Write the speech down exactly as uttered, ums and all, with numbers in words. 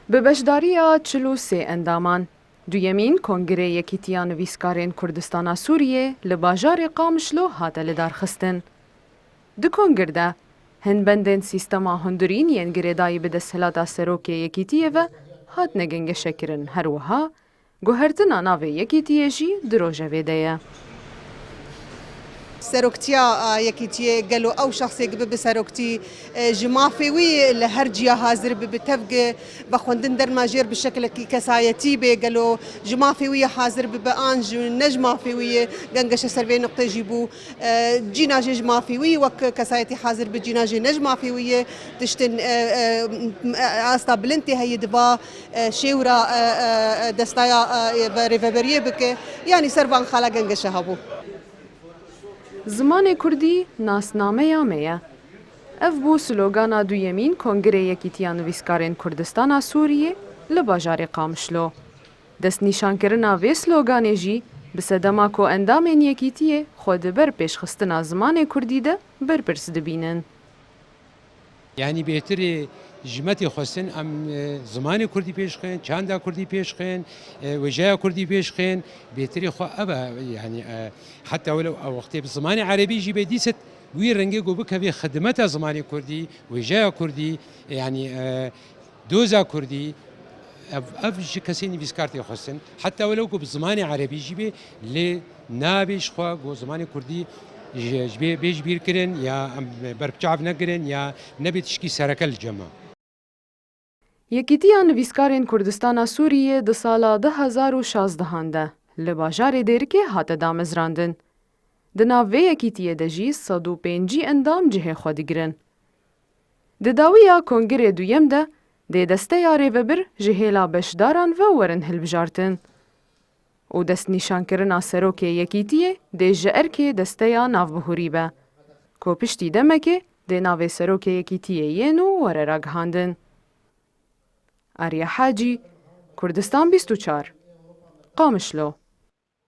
Bi beşdariya çil û sê endaman, duyemîn Kongirê Yekîtiya Nivîskarên Kurdistana Sûriyê li bajarê Qamişlo hate lidarxistin. Di kongir de hin bendên sîstema hundirîn yên girêdayî bi desthilata serokê Yekîtiyê ve hatine gengeşekirin, her wiha guhertina navê Yekîtiyê jî di rojevê de ye. Seroktiya, e, Yekîtiyê gelo ew şexsêk bibe seroktî, e, ji mafê wî li her ciya hazir bibe, tevgi vexwendin derma jêr bi şekilekî kesayetî bê, gelo ji mafê wî hazir bibe an ji ne ji mafê wî gengeşe ser vê nuqtê jî bû, e, cîna jê ji mafê wî wek kesayetî hazir bi, cîna jê ne ji mafê wî ye, tiştin, e, e, e, asta bilind tê heye diva, e, şêwra, e, e, e, destaya, e, ve rêveberiyê bike, yanî ser van xala gengeşe hebû. Zimanê kurdî nasnameya me ye. Ev bû slogana duyemîn Kongirê Yekîtiya Nivîskarên Kurdistana Sûriyê li bajarê Qamişlo. Destnîşankirina vê sloganê jî bi sedema ku endamên Yekîtiyê xwe di ber pêşxistina zimanê kurdî de berpirs dibînin. Yanî bêhtirê ji me tê xwestin em, e, zimanê kurdî pêş xin, çanda kurdî pêş xin, e, wêjeya kurdî pêş xin, bêhtirê xwe ev e, yanî, e, heta welew ew wextê bi zimanê erebî jî bê dîsit wî rengê ku bikevê xidmeta zimanê kurdî, wêjeya kurdî, yanî, e, doza kurdî, ev, ev ji kesê nivîskar tê xwestin. Heta welew ku bi zimanê erebî jî bê, lê nabê ji xwe ku zimanê kurdî ji, ji bê bê ji bîr kirin ya em ber bi çav negirin ya nebê tişkî sereke li cem me. Yekîtiya Nivîskarên Kurdistana Sûriyê di sala du hezar û şazdehan de li bajarê Dêrikê hate damezrandin. Di nav vê yekîtiyê de jî sed û pêncî endam cihê xwe digirin. Di dawiya kongirê duyem de dê desteya rêvebir ji hêla beşdaran ve werin hilbijartin û destnîşankirina serokê yekîtiyê dê ji erkê desteya navbihurî be, ku piştî demekê dê navê serokê yekîtiyê yên û were ragihandin. Arya Hacî, Kurdistan bîst û çar, Qamişlo.